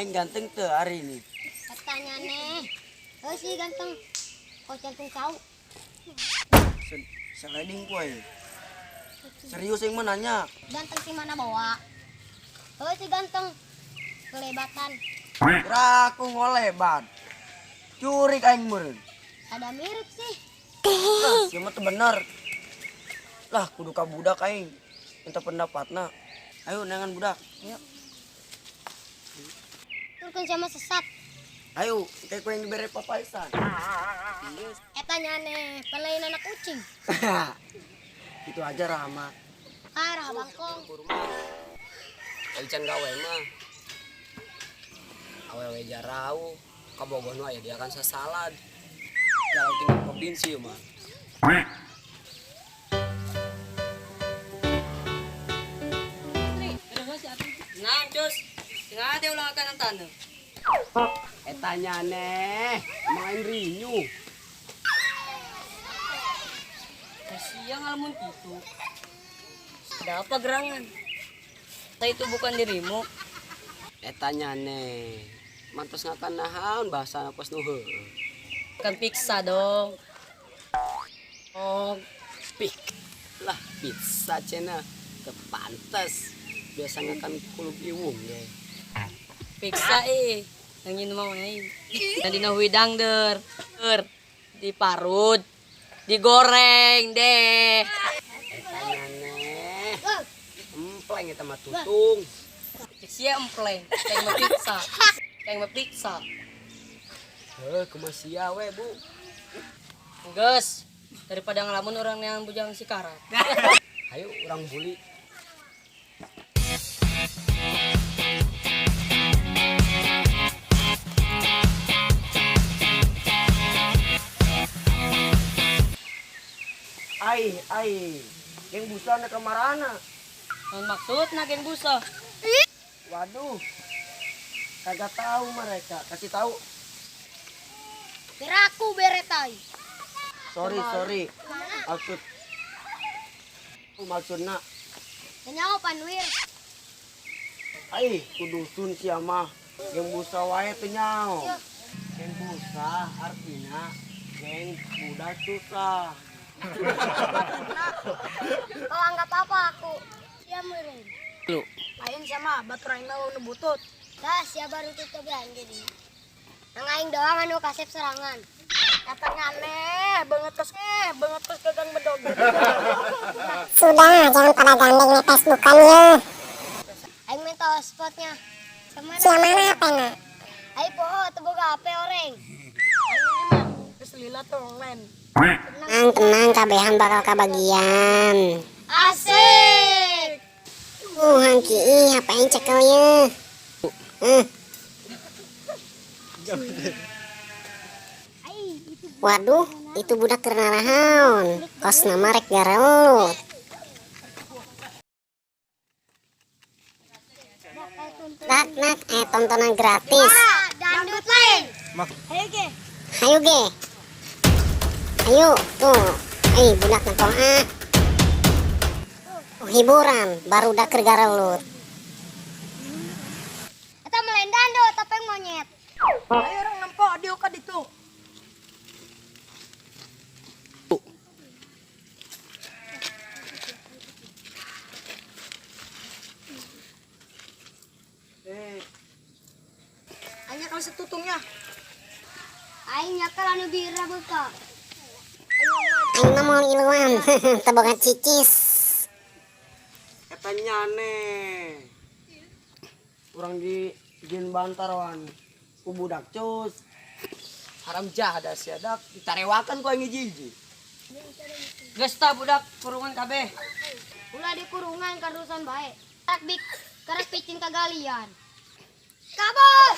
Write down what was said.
Aing ganteng teu hari ini. Katanya nih. Oh si ganteng. Kok jantung kau? Seleding kue. Serius yang mana nanya? Ganteng si mana bawa? Oh si ganteng. Kelebatan. Kira aku ngolebat. Curik aing meureun. Ada mirip sih. Lah, sia mah teu bener. Lah, kudu ka budak aing. Minta pendapatna. Ayo neangan budak. Ayo. Turun sama sesat. Ayo, kayak kue yang diberi papaisan. Eta nyane, pelain anak kucing. Itu aja Rama. Arah bangkong. Ai can gawe mah. Awewe jarau, ka Bogor nu aya dia kan sasalad. Galau tinggal provinsi mah. Nah, Cus. Tinggal ada ulang akan tanah. Eta nyane, main rinyu. Kasiang ngalamun itu. Ada apa gerangan? Saya itu bukan dirimu. Eta nyane, mantos ngakan nahaon bahasa kos nu heueuh. Kan piksa dong. Oh, Pik. Lah pizza cenah kepantes. Biasa ngakan kulub iwung ge. piksa eh. Yang ini mau eh. Yang dina huidang der. Der. Diparut. Digoreng deh. Eta nyane, empleng eta mah tutung. Sia empleng. Kayak mau piksa. Kayak mau piksa. Heuh, kumaha sia we, Bu? Geus. Daripada ngelamun orang yang bujang sikarat. Hayu urang buli. Ai, ai. Geng busa na kamarana. Non maksud geng busa. Waduh. Kagak tahu mereka. Kasih tahu. Piraku beretai. Sorry, sorry. Maksud maksudna Nyawa panwir. ai kudusun sia mah. Geng busa wae teu nyaho. Geng busa artinya geng budak susah. Kau anggap apa aku? Sia meureun. Lu. Lain sama batur aing mah nu butut. Dah sia baru tutup jadi. Nang aing doang anu kasep serangan. Eta aneh banget kos banget kos gagang bedog. Sudah, jangan pada gandeng di Facebookan ya. Aing minta hotspotnya. Sama Sia mana pena? Aing poho teu boga HP oreng. Geus lila tuh online. Tenang, tenang, kabehan bakal kabagian. Asik. Hangki ih, apain cekel ya? Waduh, itu budak keur narahaon. Kos nama rek garelut. Nak, nak, tontonan gratis. Dangdut lain. Ayo ge. Hayu ge. Ayo, tuh. Budak nonton ah. Hiburan, baru dak keur garelut. Eta melain dangdut topeng monyet. Ayo orang nempo dieu ka ditu. Anya kalau setutungnya. Aing nyakel anu bira beuka. Aing mah moal iluan, teu boga cicis. Eta nyane. Urang di jin bantarwan ku budak cus. Haram jahat sia dak ditarewakan ku aing hiji-hiji. Geus tah budak kurungan kabeh. Ulah di kurungan karusan bae. Karak bik, karak picin kagalian. Kabur!